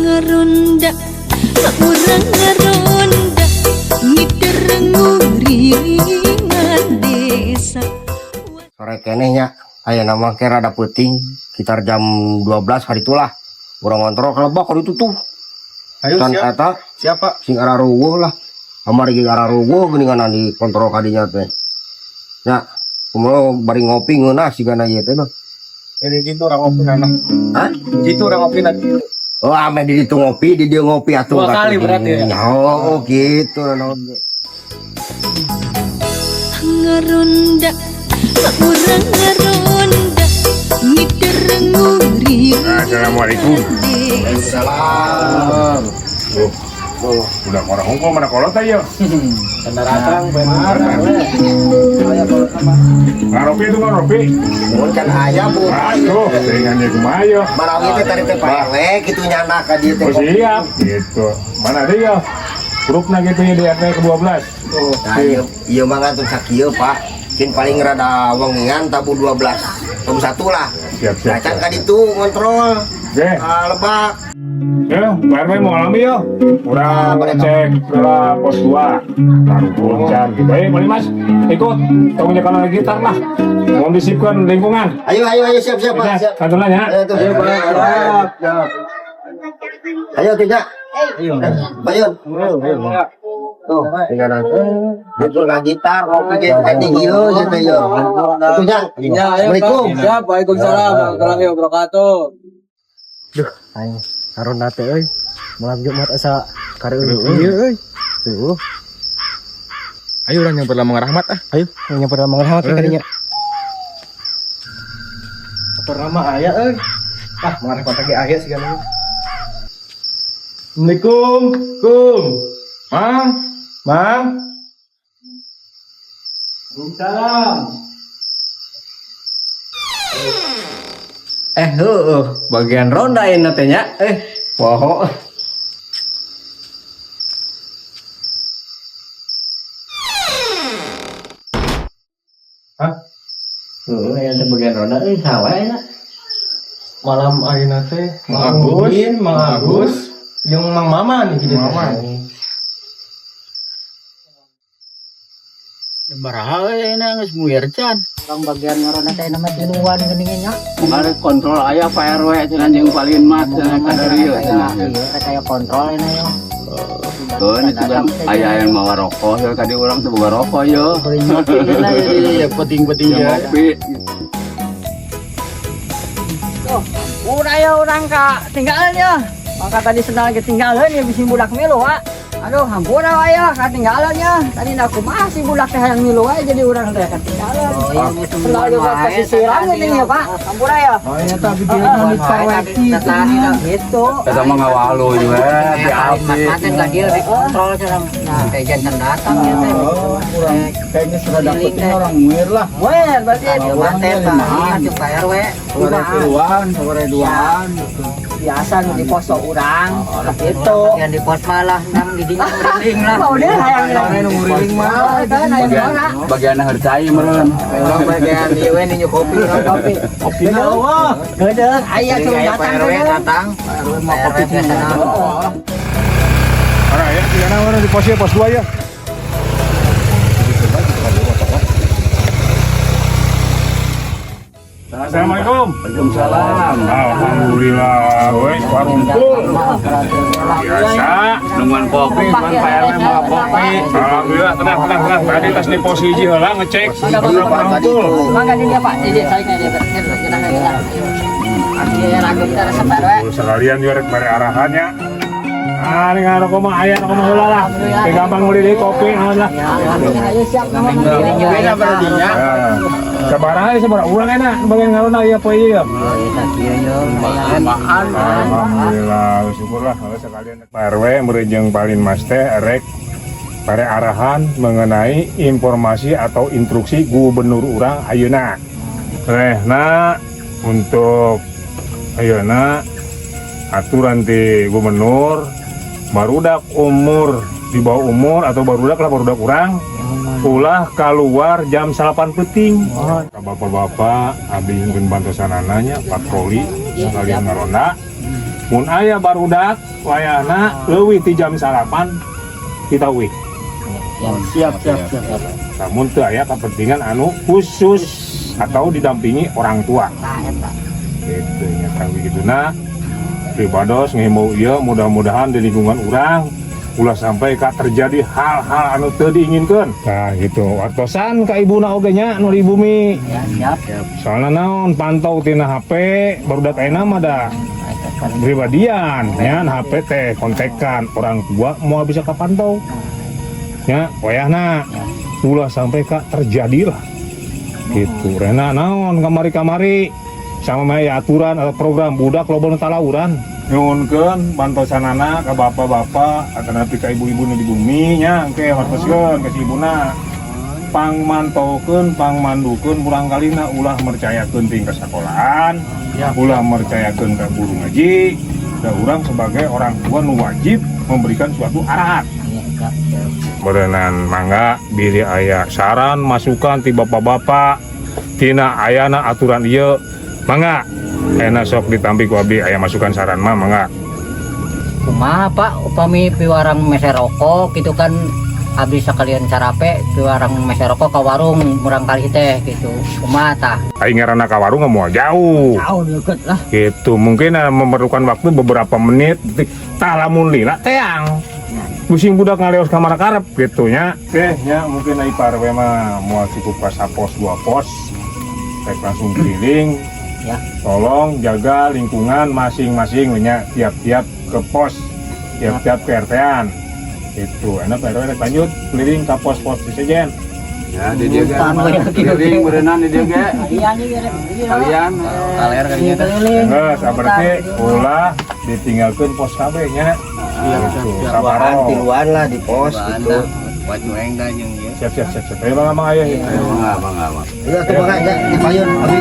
Ngaronda, urang ngaronda ngider ngurilingan desa. Sore keneh nya, aya nama ke rada peuting, sekitar jam 12 hari itulah. Urang ngontrol ke Lebak kalau itu tuh. Ayo Kan siap. eta Siapa? Sing araruweuh lah. Kamari ge araruweuh geuningan di kontrol kadinya teh. Ya, kumaha bari ngopi ngeunah sigana ieu teh, noh. Ini gitu orang ngopi anak. Hah? Itu orang ngopi nanti. Oh, ame di ditu ngopi, di dieu ngopi atuh. Dua kali berarti ya? Oh, gitu naon ge. Ngaronda, urang ngaronda ngider ngurilingan Assalamualaikum. desa. Salam. Tuh, udah orang hukum mana kolot aja. Datang benar. Ngaropi itu ngaropi. Mun kan aya, Bu. Aduh, dengan kumaha yo. Marawi teh tadi teh Pak RW kitu nyana ka dieu teh. Oh, siap, gitu. Mana ada ya? Grupna gitu ya di RT ke-12. Nah, ieu ieu mah ngantun sakieu, Pak. Kin paling rada wengian tabuh 12. Tabuh 1 lah. Siap, siap. Nah, can ka ditu ngontrol. Oke. Ah, Lebak. Ya, Pak RW mau alami yo. Urang cek lah pos 2. Baru can gitu. Eh, boleh Mas, ikut. Tong nyekan gitar lah. Mengkondisikan lingkungan. Ayo, ayo, ayo, siap, siap, Pak. Ya, Siap. kantonnya ya. Ayo tuh. Ayo, Pak. Siap, siap. Ayo, tiga. Ayo. Bayun. Tuh, tinggal nanti. Betul kan gitar, ngopi ge tadi ieu gitu ya. Itu nya. Ya, ayo, Pak. Assalamualaikum. Siap, waalaikumsalam warahmatullahi wabarakatuh. Duh, aing karonda teh euy. Malam Jumat asa kareueuh ieu euy. Tuh. Ayo orang yang perlu Rahmat ah. Ayo, nyamper Mang Rahmat ka dinya. Motor nama aya euy. Ah, Mang Rahmat lagi aya sigana. Assalamualaikum. Kum. Mang. Mang. Waalaikumsalam. Eh, heueuh, bagian ronda ini teh nya. Eh, poho. Hah? Heueuh, aya teh bagian ronda euy, saha wae nya? Malam ayeuna teh Mang Agus, Udin, Mang Mang Agus, jeung Mang Maman gitu. Mang Maman. Baraha euy na geus muir can. Orang bagian ngaranna teh nama tiluan geuning nya. Mari kontrol aya Pak RW cenah jeung Palinmas cenah ka dieu cenah. Iya, teh kayak kontrol ini yo. Tuh, ini juga aya yang mawa rokok ya tadi urang teh boga rokok yo. Beli ngopi lah ya, Penting-penting Yang ngopi. Udah ya orang ka tinggalan ya. Maka tadi sendal ketinggalan ya bisi budak milu wa. Aduh, hampura wae ya ketinggalan ya. Tadi aku masih budak teh yang milu wae jadi urang teh ketinggalan. Oh, sendal juga pesisiran geuning ya, Pak. Hampura ya. Oh iya tapi dia kan Gitu. Eta mah ngawalu juga api-api. Kurang kayaknya sudah dapetin orang muir lah. Weh, berarti Sore tiluan, sore duaan gitu. Biasa nu di pos urang gitu. Yang di pos malah nang di dingin merinding lah. Mau deh hayang Sore nu nguriling mah. Bagian bagian harcai meureun. Orang bagian ieu we ninyu kopi. Kopi. Kopi wah. Geudeung aya cuma Jadi datang Pak RW teh. datang. Pak RW mau kopi biasa. Mana ya? Di mana mana di pos ya, pos 2 ya. Assalamualaikum. Waalaikumsalam. Alhamdulillah, wes warumpul. Biasa. Nungguan kopi, cuman Pak RW mau kopi. Alhamdulillah, tenang, tenang, tenang. Tadi tas di pos hiji heula ngecek. Pak, tadi Warumpul. tuh. Mangga di dia Pak. Jadi saya dia kita kita kita. Iya, ragu kita resep Pak RW. Sekalian juga rek bare arahannya. Ah, ini ngaroko mah aya rokok mah heula lah. Teu gampang meuli deui kopi naon lah. Ayo siap nama. Beda berarti nya. Sabaraha sabaraha urang enak bagian ngarona ieu poe ieu. Makan. Alhamdulillah, syukurlah kalau sekalian Pak RW meureuh Palinmas teh rek bare arahan mengenai informasi atau instruksi gubernur urang ayeuna. Nah, untuk ayeuna aturan ti gubernur barudak umur di bawah umur atau barudak lah barudak urang ulah keluar jam 9 peuting. Bapak-bapak abdi nyungkeun bantosanana nya patroli sekalian ngaronda. Mun aya barudak wayahna leuwih ti jam 9 kita uih. Siap, siap, siap. Namun teu aya kepentingan anu khusus atau didampingi orang tua. Tah eta. Gitu nya kang begituna. Pribados ngimbau ieu, mudah-mudahan di lingkungan urang ulah sampai ka terjadi hal-hal anu teu diinginkeun. Nah gitu, wartosan ka ibuna oge nya nu di bumi. Ya, siap. Soalna naon, pantau tina HP barudak ayeuna mah da pribadian ya, HP teh kontekan orang tua mau bisa kapantau ya. Wayahna ulah sampai ka terjadi lah gitu. Rena naon, kamari-kamari sama mah ya aturan atau program budak loba nu talawuran. Nyuhunkeun bantosanana ka bapak-bapak atau nepi ka ibu-ibu nu di bumi nya, engke wartoskeun ka si ibuna, pangmantaukeun, pangmandukeun murangkalihna, ulah mercayakeun ting ka sekolahan, ulah mercayakeun ka guru ngaji, dan urang sebagai orang tua nu wajib memberikan suatu arahan. Berenan mangga bilih aya saran masukan ti bapak-bapak tina ayana aturan ieu, mangga enak sok ditampi ku abdi. Aya masukan saran mah mangga. Kumaha, Pak, upami piwarang mese rokok gitu kan, abdi sekalian sarape piwarang mese rokok ke warung murangkalih teh gitu, kumaha tah? Aing ngaranna ka warung moal jauh. Jauh, deket lah. Gitu mungkin memerlukan waktu beberapa menit, detik. Tah, lamun lila teang pusing budak ngaleos ka mana karep gitu nya. Oke nya, mungkin ai Pak RW mah moal cukup ka sapos dua pos, rek langsung keliling. Ya. Tolong jaga lingkungan masing-masing nya, tiap-tiap ke pos, tiap-tiap ke RT-an itu enak. Pak RW rek lanjut keliling ke pos-pos di sejen. Ya, di dia ge. Keliling berenang di dia ge. Iya nih, iya. Kalian. Kaler kalinya teh. Keliling. Geus, berarti ulah ditinggalkeun pos KB nya. Gitu, Duaan, sabaro. tiluan lah di pos gitu. Buat nyueng dah jeung ieu. Siap, siap, siap, siap. Ayo, Bang, Abang, ayo. Ayo, mangga, mangga, mangga. Iya, tuh mangga ya di payun abi.